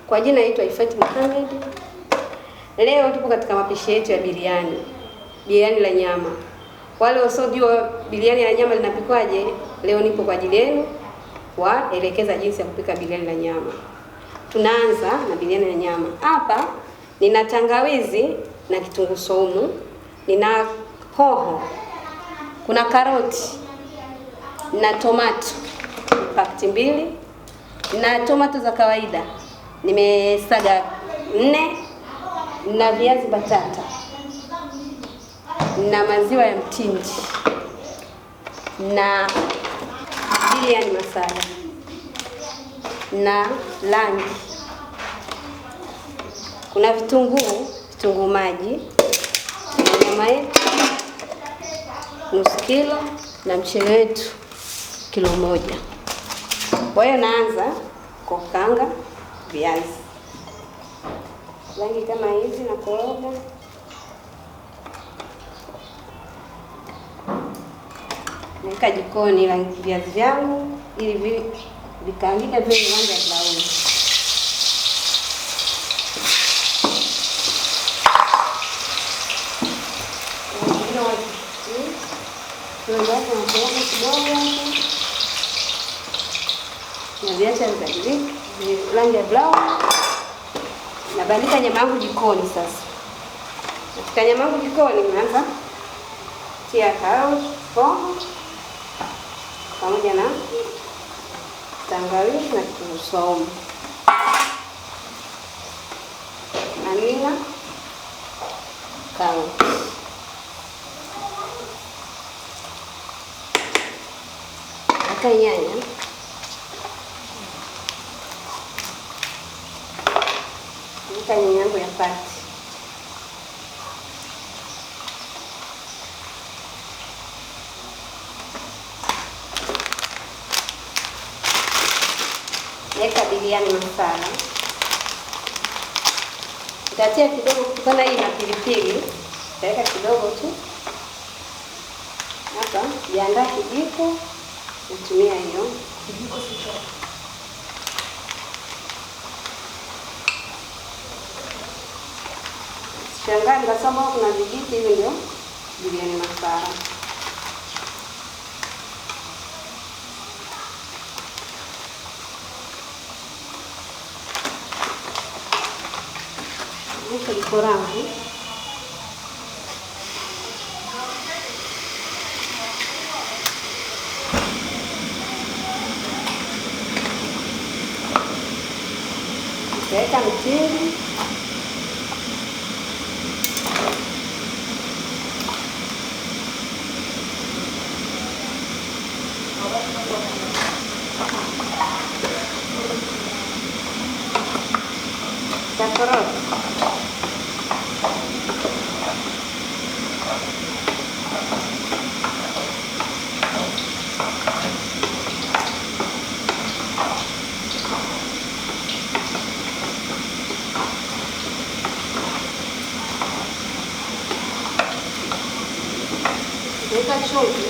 Kwa jina naitwa Ifati Mohamed. Leo tupo katika mapishi yetu ya biriani, biriani la nyama. Wale wasiojua biriani la nyama linapikwaje, leo nipo kwa ajili yenu kuwaelekeza jinsi ya kupika biriani la nyama. Tunaanza na biriani la nyama. Hapa nina tangawizi na kitunguu saumu, nina hoho, kuna karoti na tomato pakiti 2, na tomato za kawaida nimesaga 4, na viazi batata, na maziwa ya mtindi, na biriani masala, na rangi. Kuna vitunguu, vitunguu maji, na nyama yetu nusu kilo na mchele wetu kilo 1. Kwa hiyo naanza kwa kukaanga viazi. Rangi kama hizi na koroga. Naweka jikoni viazi vyangu ili vikaangike vile rangi ya brown. Naviacha vibadilike rangi ya brown. Nabandika nyama yangu jikoni sasa. Katika nyama yangu jikoni naanza tia karoti, hoho pamoja na tangawizi na kitunguu saumu. Namina karoti. Weka nyanya. Weka nyanya yangu ya pati. Weka biriani masala. Nitatia kidogo kutokana hii na pilipili. Nitaweka kidogo tu. Hapa jiandaa kijiko. Natumia hiyo kijiko sicho. Shangaa nikasema kuna vijiti hivi ndio biriani masala. Weka jiko langu. Weka mtindi. Takoroga. Weka chumvi.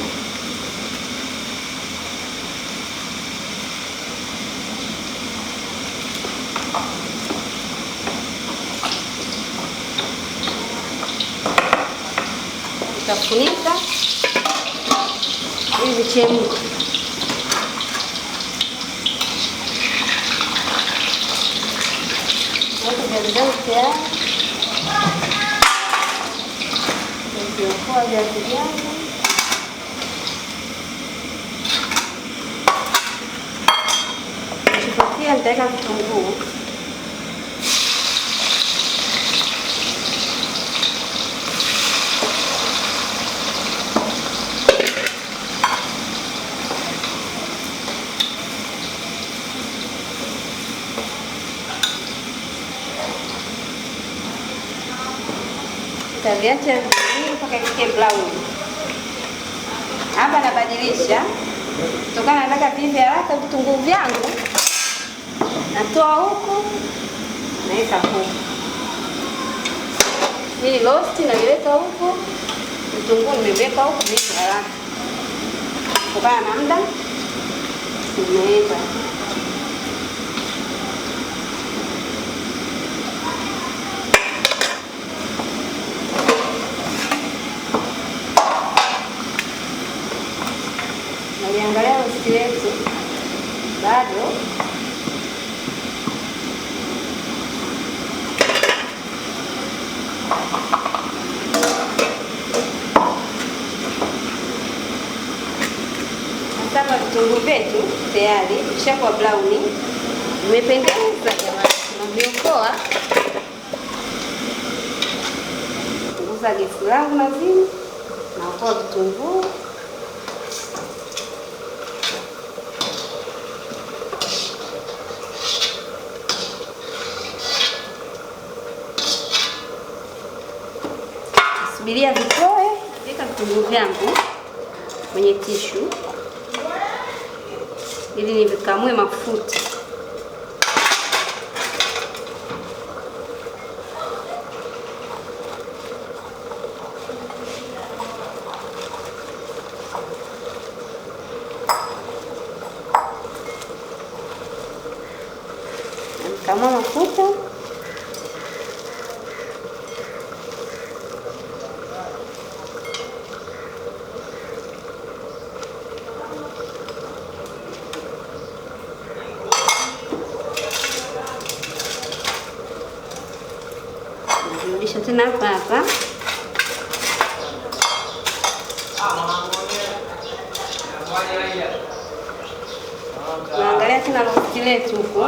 Nitafunika ili vichemke. Weka viazi vyangu tayari. Nitaokoa viazi vyangu. Pia nitaweka vitunguu. Nitaviacha vizuri mpaka ifike brown. Hapa nabadilisha kutokana nataka vive haraka vitunguu vyangu. Natoa huku naweka huku. Hii roast naiweka huku, vitunguu nimeweka huku vive haraka. Kutokana na muda nimeweka. tayari vishakuwa brown, vimependeza jamani, tunaviokoa. Punguza gesi langu na zima, naokoa vitunguu. Subiria vipoe. Weka vitunguu vyangu kwenye tishu ili nivikamue mafuta. Navikamua mafuta. Narudisha tena hapa hapa. Naangalia tena rosti letu huku.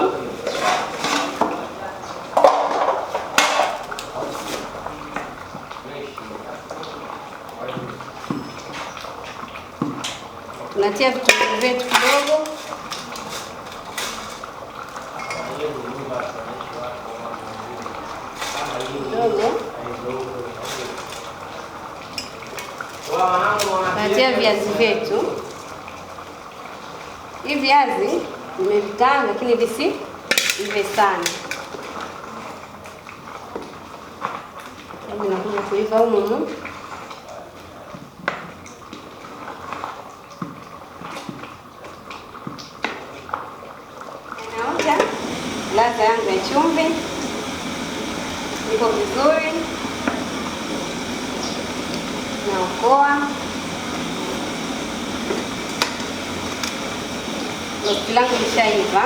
Tunatia vitunguu vyetu kidogo. Tunatia viazi vyetu. Hivi viazi nimevikaanga lakini visiive sana. Vinakuja kuiva humu. Naonja ladha yangu ya chumvi. Iko vizuri. Naokoa. Rosti langu lishaiva.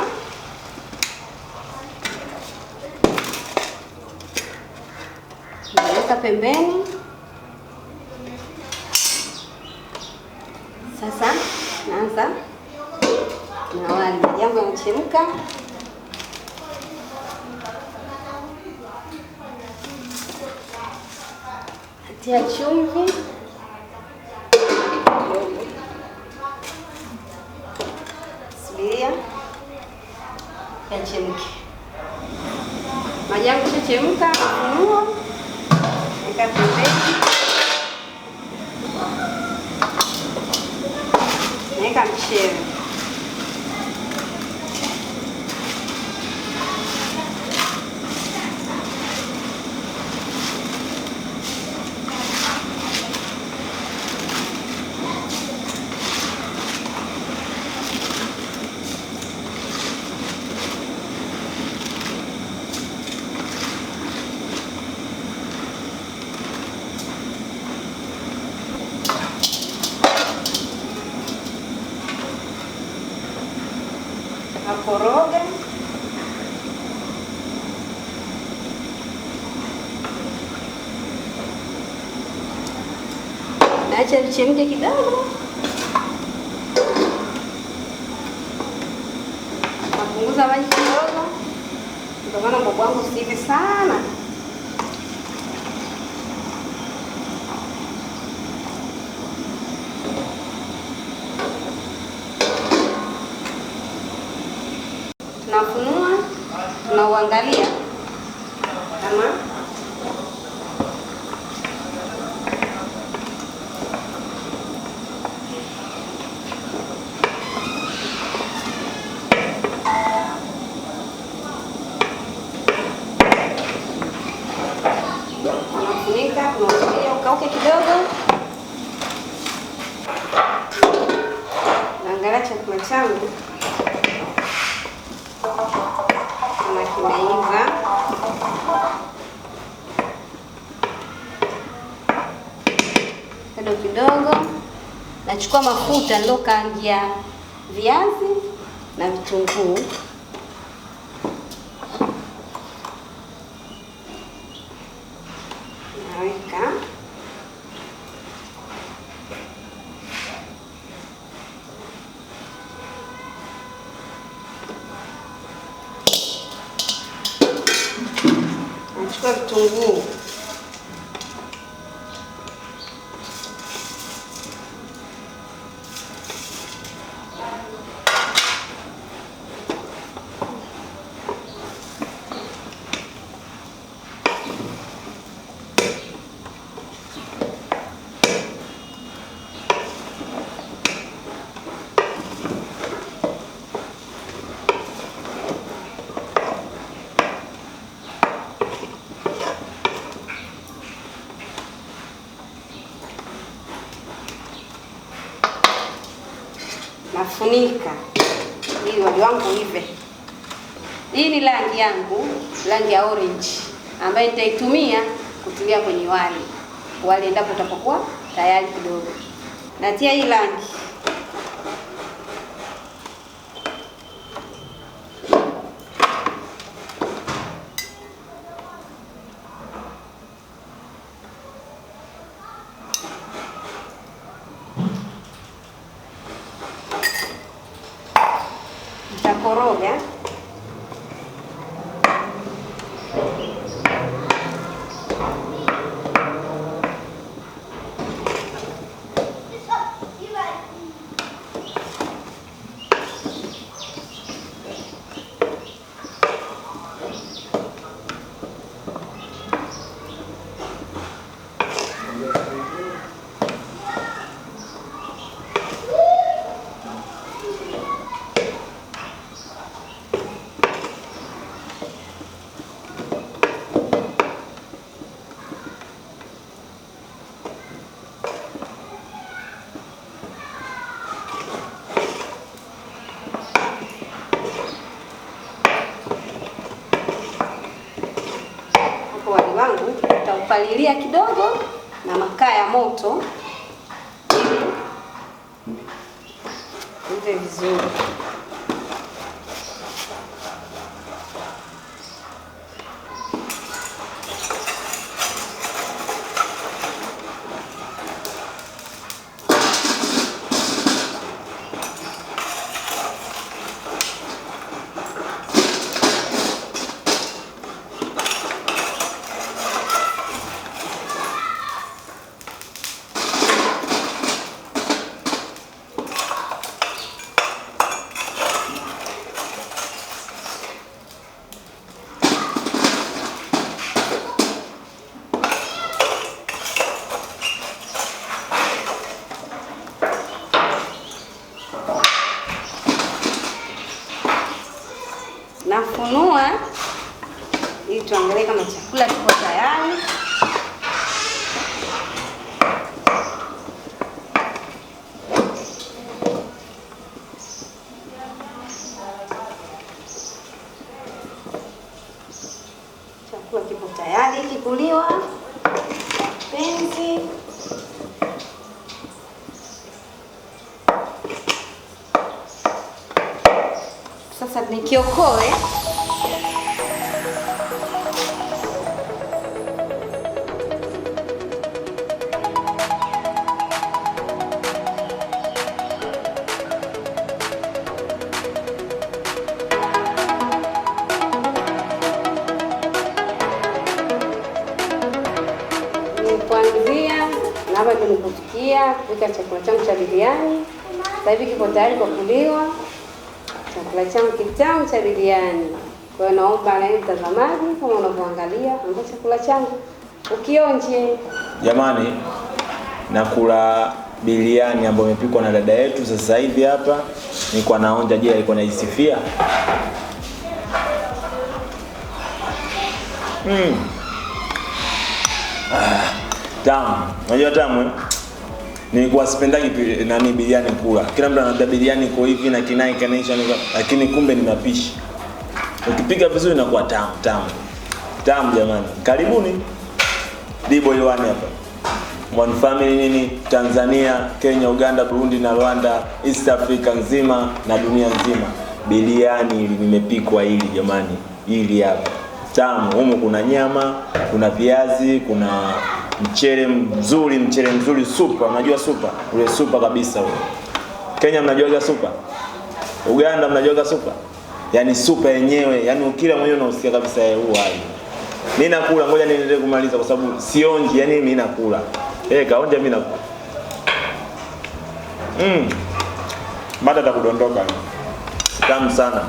Naweka pembeni. Sasa naanza na wali. Maji yangu yanachemka. Natia chumvi. Subiria yachemke. Maji yangu yashachemka, nafunua, weka pembeni. Naweka mchele. Nakoroga. Naacha lichemke kidogo. Napunguza maji kidogo. Ndio maana mboga wangu sivi sana. Tunafunua, tunauangalia kama tunafunika, tunausubiria ukauke kidogo. Naangalia chakula changu kama kimeiva. Kidogo kidogo nachukua mafuta nilokaangia viazi na vitunguu. Naweka Nachukua vitunguu. Nafunika ili wali wangu uive. Hii ni rangi yangu, rangi ya orange ambayo nitaitumia kutilia kwenye wali. Wali endapo utapokuwa tayari kidogo. Natia hii rangi. Nitakoroga. Nitaupalilia kidogo na makaa ya moto ili uive vizuri. Nafunua ili tuangalie kama chakula kiko tayari. Chakula kipo tayari kikuliwa. Penzi. Sasa nikiokoe. Kuanzia na hapa ndio nilipofikia kupika chakula changu cha biriani. Sasa hivi kiko tayari kwa kuliwa. Chakula changu kitamu cha biriani. Kwa hiyo naomba na mtazamaji, kama unavyoangalia, naomba chakula changu ukionje. Jamani, nakula biriani ambayo imepikwa na dada yetu sasa hivi hapa. Nilikuwa naonja, je, alikuwa anaisifia? Tamu. Unajua tamu eh? Nilikuwa sipendagi nani biriani kula. Kila mtu ananiambia biriani iko hivi na kinai kanaisha, lakini kumbe ni mapishi. Ukipika vizuri inakuwa tamu, tamu. Tamu jamani. Karibuni. Dboy One hapa. One family nini? Tanzania, Kenya, Uganda, Burundi na Rwanda, East Africa nzima na dunia nzima. Biriani hili limepikwa hili jamani. Hili hapa. Tamu. Humu kuna nyama, kuna viazi, kuna mchele mzuri, mchele mzuri super. Unajua super? Ule super kabisa ule. Kenya mnajuaga super? Uganda mnajuaga super? Yaani super yenyewe, yaani ukila mwenyewe unausikia kabisa huu hai. Mimi nakula, ngoja niendelee kumaliza kwa sababu sionji, yani mimi nakula. Eh, kaonja mimi nakula. Baada ya kudondoka. Tamu sana.